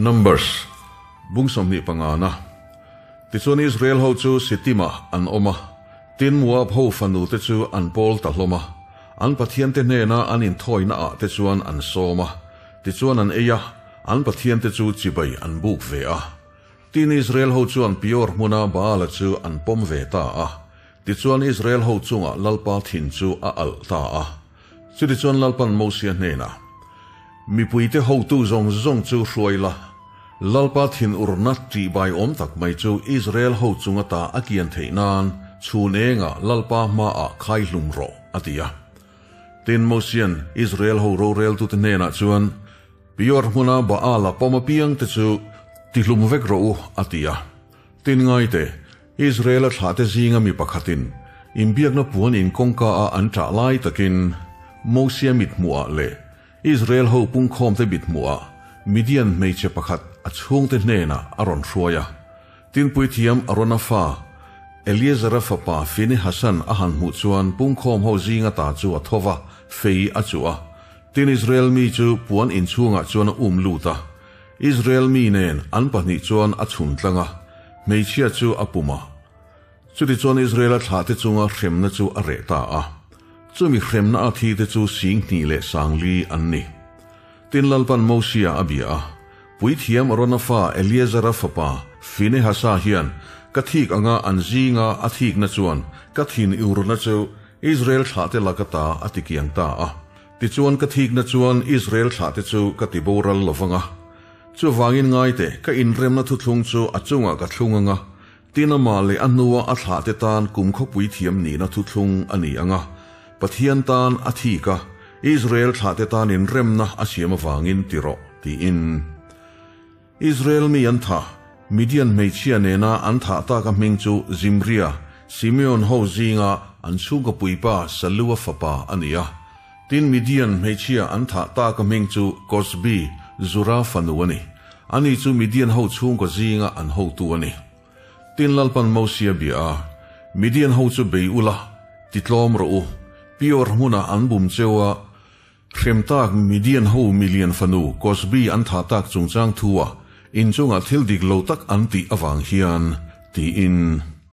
Numbers, bung 25 na. Tichuan Israel ho chu Sittim-ah an awm a, tin Moab ho fanu te chu an pawl ta hlawm a, an pathian te hnena an inthawina ah te chuan an sawm a, tichuan an ei a, an pathian te chu chibai an buk ve a. Tin Israel ho chuan Peor hmuna Baala chu an pawm ve ta a, tichuan Israel ho chungah Lalpa thin chu a alh ta a. Chutichuan Lalpan Mosia hnenah, Mipuite hotu zawng zawng chu hruai la, Lalpa thinurna tihbai awm tak mai chu Israel ho chung ata a kian theih nan chhun engah Lalpa hmaah khai hlum rawh, a ti a. Tin, Mosia'n Israel ho roreltute hnenah chuan, Peor hmuna Baala pawm apiangte chu tihlum vek rawh u, a ti a. Tin, ngaite, Israel-a thlahte zinga mi pakhatin inbiakna puan in kawngka-a an ṭah lai takin Mosia mithmuhah leh Israel ho pungkhawmte mithmuhah Midian hmeichhe pakhat a chhungte hnenah a rawn hruai a. Tin puithiam Arona fa Eleazara fapa Finehasan a han hmuh chuan pungkhawm ho zinga ta chu a tho va, fei a chuh a. Tin Israel mi chu puan inchhungah chuan a um lut a. Israel mi nen an pahnih chuan a chhun tlang a, hmeichhia chu a pum a. Chutichuan Israela thlahte chunga hremna chu a reh ta a. Chumi hremna a thite chu 20,000 leh an ni. Tin Lalpan Mosia a bia a, Puithiam Arona fa Eleazara fapa Finehasa hian ka thik anga an zinga a thikna chuan ka thin urna chu Israel thlahte laka ta a tikiang ta a. Tichuan ka thikna chuan Israel thlahte chu ka ti boral lo vang a. Chuvangin ngaite, ka inremna thuthlung chu a chungah ka thlung ang a, tin amah leh a hnua a thlahte tan kum khawpui thiam nihna thuthlung a ni ang a, Pathian tan a thik a, Israel thlahte tan inremna a siam avangin ti rawh, tiin. Israel mi an thah, Midian hmeichhia nena an thah taka hming chu Zimria, Simeon ho zinga an chhungkaw puipa Salua fapa a ni a. Tin Midian hmeichhia an thah taka hming chu Kosbi, Zura fanu a ni. Ani chu Midian ho chhungkaw zinga an hotu a ni. Tin Lalpan Mosia bia a, Midian ho chu bei ula, titlawm rawh u, Peor hmunah an bum cheu a, Hrem tak Midian ho milian fanu Kosbi an thah tak chungchang thu a, inchungah thil dik lo tak an tih avang hian, tiin.